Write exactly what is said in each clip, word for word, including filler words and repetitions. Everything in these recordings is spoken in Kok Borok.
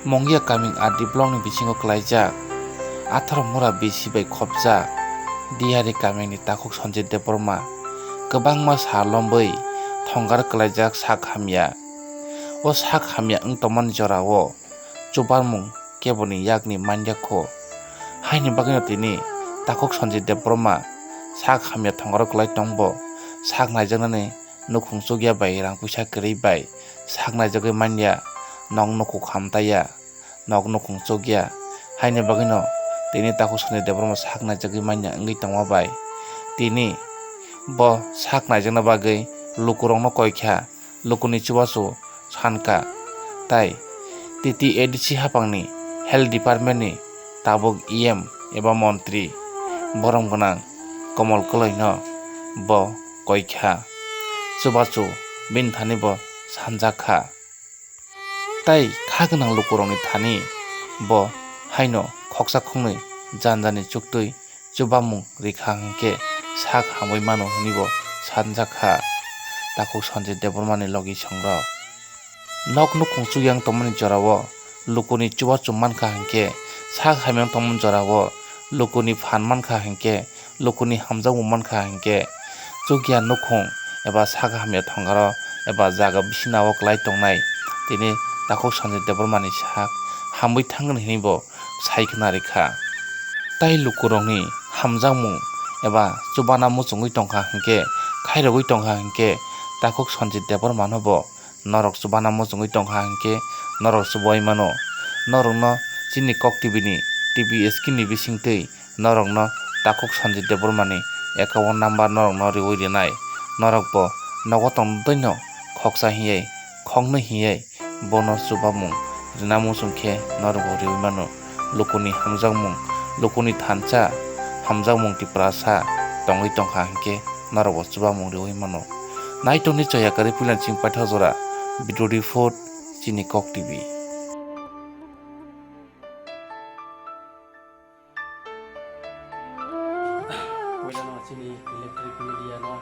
Mongia kaming R D block ni bisingo kwlaijak Atharo Mura B C bai khopjak Diyari kaming ni takhuk Sanjit Debbarma kwbangma sal lombwi thonggar kwlaijak sak hamya. O sak hamya wng tongmani jorao chubamung keboni yakni manya kho. Haini bagwino tini takhuk Sanjit Debbarma sak hamya thongaro kwlai tongbo sak naijaknani nukhung chukya bai rang puisa kwrwi bai sak naijagwi manya, nok nukhung hamtaiya, nok nukhung chukya. Haini bagwino tini takhuk Sanjit Debbarma sak naijagwi manya wngwi tongma bai tini bo sak naijakna bagwi lukurokno koi kha. Lukuni chubachu sankha, tai T T A D C haphangni Health Department ni tabuk E M eba montri borom gwnang Komol Koloino bo koikha, chubachu bini thani bo sanjak kha. Tai kha gwnang lukurokni thani bo haino khoksa khoknwi janjani chuktwi chubamung rikha hinkhe sak hamwi mano hwnwibo sanjak kha takhuk Sanjit Debbarmani logisongrok. Nok nukhung chukyang tongmani jorao lukuni chubachu mankha hinkhe, sak hamyang tongmani jorao lukuni phan mankha hinkhe, lukuni hamjakmung mankha hinkhe, chukya nukhung eba sak hamya thongaro eba jaga bisinao kwlai tongnai tini takhuk Sanjit Debbarmani sak hamwi thangkha hwnwibo sai khna rikha. Tai lukurokni hamjakmung eba chubana muchungwi tongkha hinkhe, khairogwi tongkha hinkhe, takhuk Sanjit Debbarmano bo norok chubana muchungwi tongkha hinkhe, norok chubui mano. Norokno chini Kok T V ni T V screen ni bisingtwi norokno takhuk Sanjit Debbarmani account number norokno riui rinai. Norokbo nogo tongdwino khoksa hinyai, khoknwi hinyai, bono chubamung rina muchung khe norokbo riui mano. Lukuni hamjakmung, lukuni thansa, hamjakmung Tiprasa tongwi tongkha hinkhe norokbo chubamung riui mano. Naitokni choya kwrwi puilansing paithak jora, video report, chini Kok T V. Puilano chini electric media no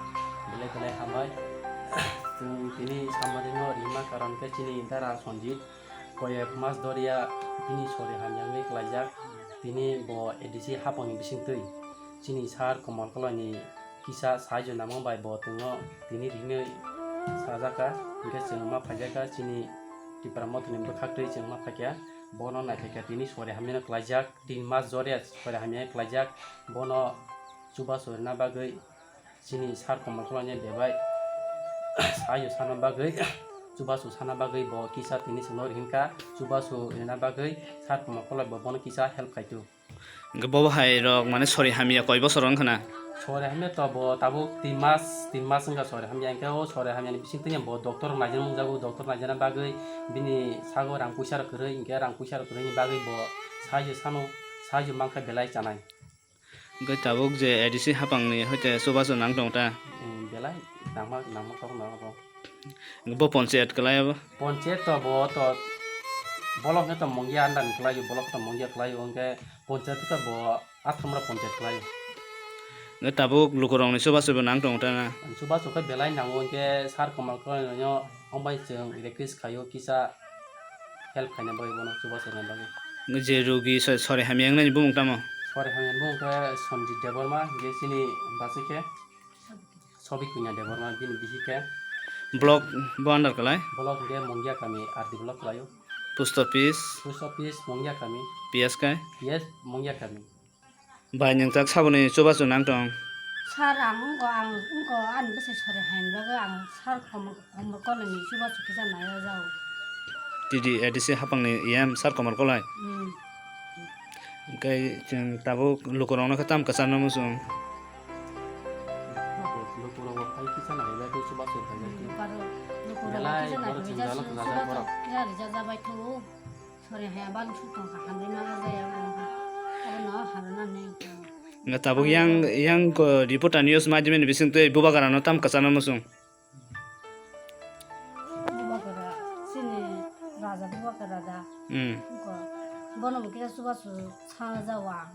belai belai hambai. Chwng tini samani no rima karon khe chini dara Sanjit koyek mas doria bini sori hamya wngwi klaijak. Tini bo A D C hapangni bisingtwi chini sir Komol Koloini kisa saijo nangma bai bo twngno tini rinwi sajak kha. Hinkhe chwng ma phaijak kha chini Tipra Mothani bwkhaktwi chwng ma phaikha. Bono naithokya tini sori hamyano klaijak, tin mas jore sori hamya klaijak. Bono chubachu rwna bagwi chini sir Komol Koloini bebai sayo sana bagwi, chubachu sana bagwi bo kisa tini chwngno rihinkha. Chubachu rwna bagwi sir Komol Koloi bo bono kisa help khaitu. Hwnkhe bobo hai rok mane sori hamya koi bosor wngkha na? Sori hamya to bo tabuk tin mas, tin mas wngkha sori hamya, hwnkhe o sori hamyani bisingtwi bo doctor rok naijak nukjago, doctor naijana bagwi bini sago rang puisa rok kwrwi, hwnkhe rang puisa rok kwrwini bagwi bo saijo sano, saijo mankha belai chanai. Hwnkhe tabuk je A D C hapangni hoite chubachu nang tong ta? Hmm, belai nangma, nangma tok no abo. Bo ponchayat kwlai abo? Ponchayat to bo to bolok no to Mongia under ni kwlaio, bolok to Mongia kwlaio, hwnkhe ponchayat to bo Athamra ponchayat kwlaio. Hwnkhe tabuk lukurokni chubachu bo nang tongo ta na? Chubachu khe belai nango, hwnkhe sir Komol Koloino hambai chwng request khaio kisa help khaina bagwi, bono chubachu rwna bagwi. Hwnkhe je rugi so-, sori hamya wngnani bumung tamo? Sori hamya bumung khe Sanjit Debbarma, hwnkhe chini bachwi khe Sobi Kunya Debbarma bini bihi khe. Block bo under kwlai? Block hwnkhe Mongia kami R D block kwlaio. Post office? Post office Mongia kami. P S khe? P S Mongia kami. Bai nwng tak saboni chubachu nang tong? Sir, ang wngkha, ang wngkha ani bwsai sori haini bagwi ang sir Komol, Komol Koloini chubachu kisa nai o jao. T D A D C hapangni E M sir Komol Koloi? Hmm. Hwnkhe chwng tabuk lukurokno khe tamo kwcharno muchung? Lukurok bo phai kisa nai bai khe chubachu khaijak khe. Lukurok, lukurok belai kisa nai borok bai chwng jak, jalok chwng kwchajak jak borok. Kisa rijak jabai khe o. Sori haya balu suk tong kha, hamri ma jaya wngkha. Abono hamri ma nai wngkha. Nga tabuk yang, yang ko reporter news madhyam ni bising twi Bubagra no tam kwchana muchung. Bubagra, chini raja Bubagra da. Hmm. Wngkha. Bono bo kisa chubachu sana jawa.